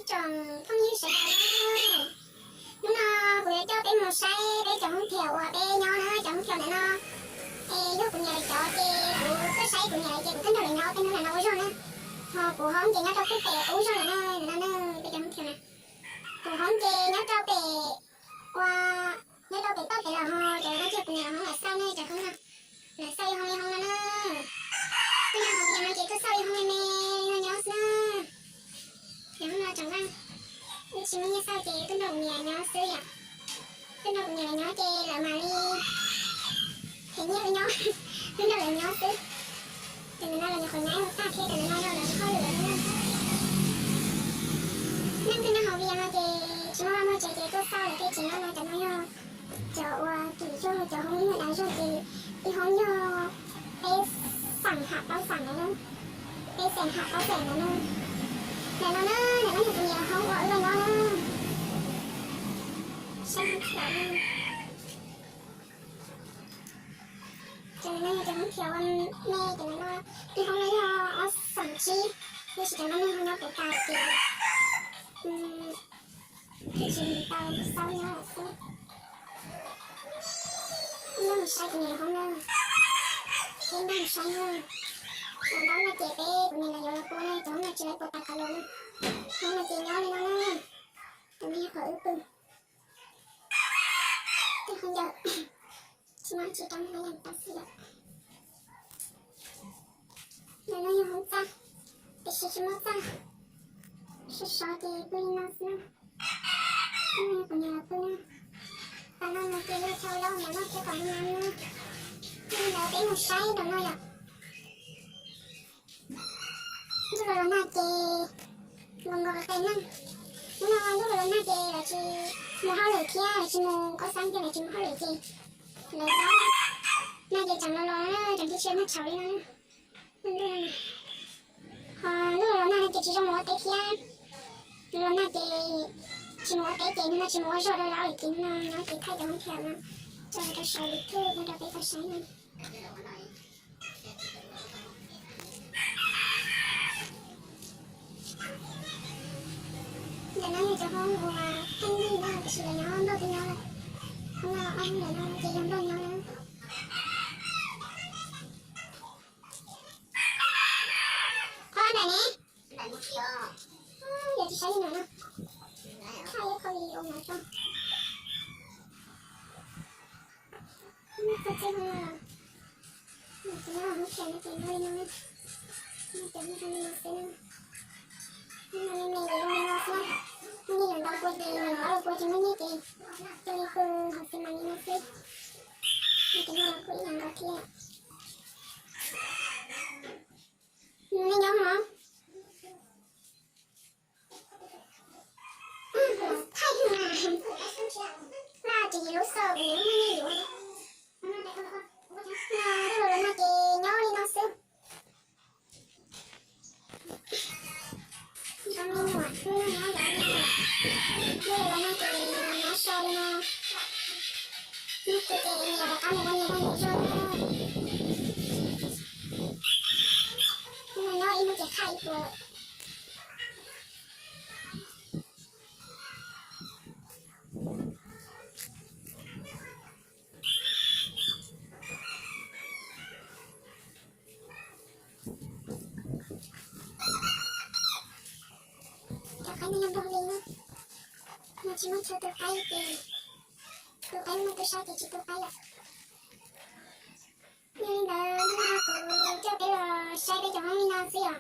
Tsoom phooj ywg sawv daws, hnub no kuv yuav coj peb mus saib peb cov hoob thiaum uas peb nyob na, cov hoob thiaum ntawm no. Es yog kuv niam lawv cov ces kuv tuaj saib kuv niam lawv ces kuv twb nrog lawv nyob ob peb hnub lawm no ua zog na. Ho kuv hoob ces nyob rau pem ub zog lawm na, no na, peb cov hoob thiaum na. Kuv hoob ces nyob rau pem, ua, nyob rau pem toj pem los ho cov no ces kuv niam lawv hoob lam xauj ne, cov hoob no. Lawv xauj ib hoob ib hoob no na. Tuaj nyob hauv Vias no ces tuaj xauj ib hoob me me no nyob xwb na. Ces hoob no tsoom Vaj, wb tsis muaj nyiaj xauj ces tuaj nrog kuv niam nyob xwb yom. Tuaj nrog kuv niam lawv nyob ces lawv mam li them nyiaj wb nyob, tuaj nrog lawv nyob xwb. Ces ntawm no los nyuam qhuav nyab mus tag thiab, ces ntawm no yog lawv hauj lwm na. Neeg twg nyob hauv Vias no ces tsis muaj vaj muaj tsev ces tuaj xauj lawv tej tsev nyob no, cov no yog cov uas kim zog, cov hoob ib nyuag dav zog ces ib hoob yog peb xeem ham plaub xeem ntawd na, peb xeem ham plaub xeem ntawd na. Ntawm no na, ntawm no yog kuv niam hoob uas wb los nyob na. Saib hoob thiaum na. Ces ntawm no yog cov hoob thiaum uas me, ces ntawm no ib hoob no yog ob xeem tsib, tab sis cov no neeg ho nyob puv tas ces tsis tau xauj nyob lawm xwb. Nyob mus saib kuv niam hoob na, peb nyob mus saib na. Cov ntaub no ces peb kuv niam lawv yuav los pua na, cov hoob no tsis lawv pua tas qhov los na. Hoob no ces nyob li no na, tus me nyuam qhuav wb pw. Tej hoob ncauj tsis muaj tsis rau no yog tau xwb yom. Ntawm no yog hoob txaj, tiam sis tsis muaj txaj, sov sov ces pw li no xwb na. Kuv niam lawv pw na. Tam no mus ces yuav tau los mus noj thiab tom no na. Li ntawd peb mus saib nram no yom. Ntuj los los nag ces nkaus nkaus qee neeg. Hnub no ntuj los los nag ces lawv tsis mus hauj lwm thiab, lawv tsis mus koj xab thiab, lawv tsis mus hauj lwm ces lawv nag ces tseem los los, tseem cia siab nag tshauv li no. Ho ntuj los los nag no ces tsis zoo mus ua teb thiab. Los nag ces tsis mus ua teb ces hnub no tsis mus ua zog rau lawv ces hnub no nyob ces thaij cov hoob thiaum no tso rau saum YouTube no rau peb tau saib na. Ntawm no yog cov hoob uas pheej yig na, tiam sis lawv nyob npauj twb nyob lawm. Hoob no ob hoob ntawm no ces yog npauj nyob na. Qhov nram ne, yog tsis saib li no na, thaij ib qho video no tso. Txog txij hoob no, tus no hoob thiaum no ces npauj li no, cov hoob zoo li no xwb na. Hoob no me me zoo li no xwb na. Muaj nyiaj yuav ntau pua ces yuav ntau pua, tsis muaj nyiaj ces cia li pw hauv xis mas li no xwb. Cov no los kuj ib yam nkaus thiab. Nej nyob no, thaij na, laj tsis lub xaus kuv muaj nyiaj yuav. Ntuj los los nag ces nyob li no xwb. Cov me nyuam hnub no nyob zov li no, ntuj los los nag ces nyob so li no. Hnub twg ces niam rov qab mus ua niam ua nus zog na. Hnub no nyob ib hnub ces thaij ib puas. Cov qaib no yog npog li na, no tsis muaj chaw tu qaib ces tu qaib, muaj tu saib ces tsis tu qaib lawm. Yog li ntawd hnub no kuv coj peb los saib peb cov hoob li no xwb yom.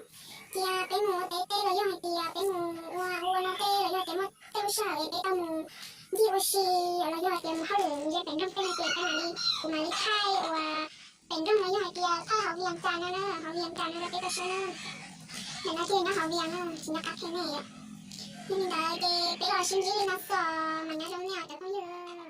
Cia peb mus ua teb tej los yog hais tias peb mus ua ua no tej los yog tias muaj tej lub sij hawm es peb tau mus ncig ua si los yog hais tias mus hauj lwm ze pem nroog tej no ces peb mam li, kuv mam li thaij ua pem nroog los yog hais tias thaij hauv Vias cas no na, hauv Vias cas no rau peb tau saib na. Ntawm no thiaj nyob hauv Vias no tsis nco qab qhia nej yom. Yog li ntawd ces peb los sib ntsib li no xwb, mas nyob zoo nej cov phooj ywg.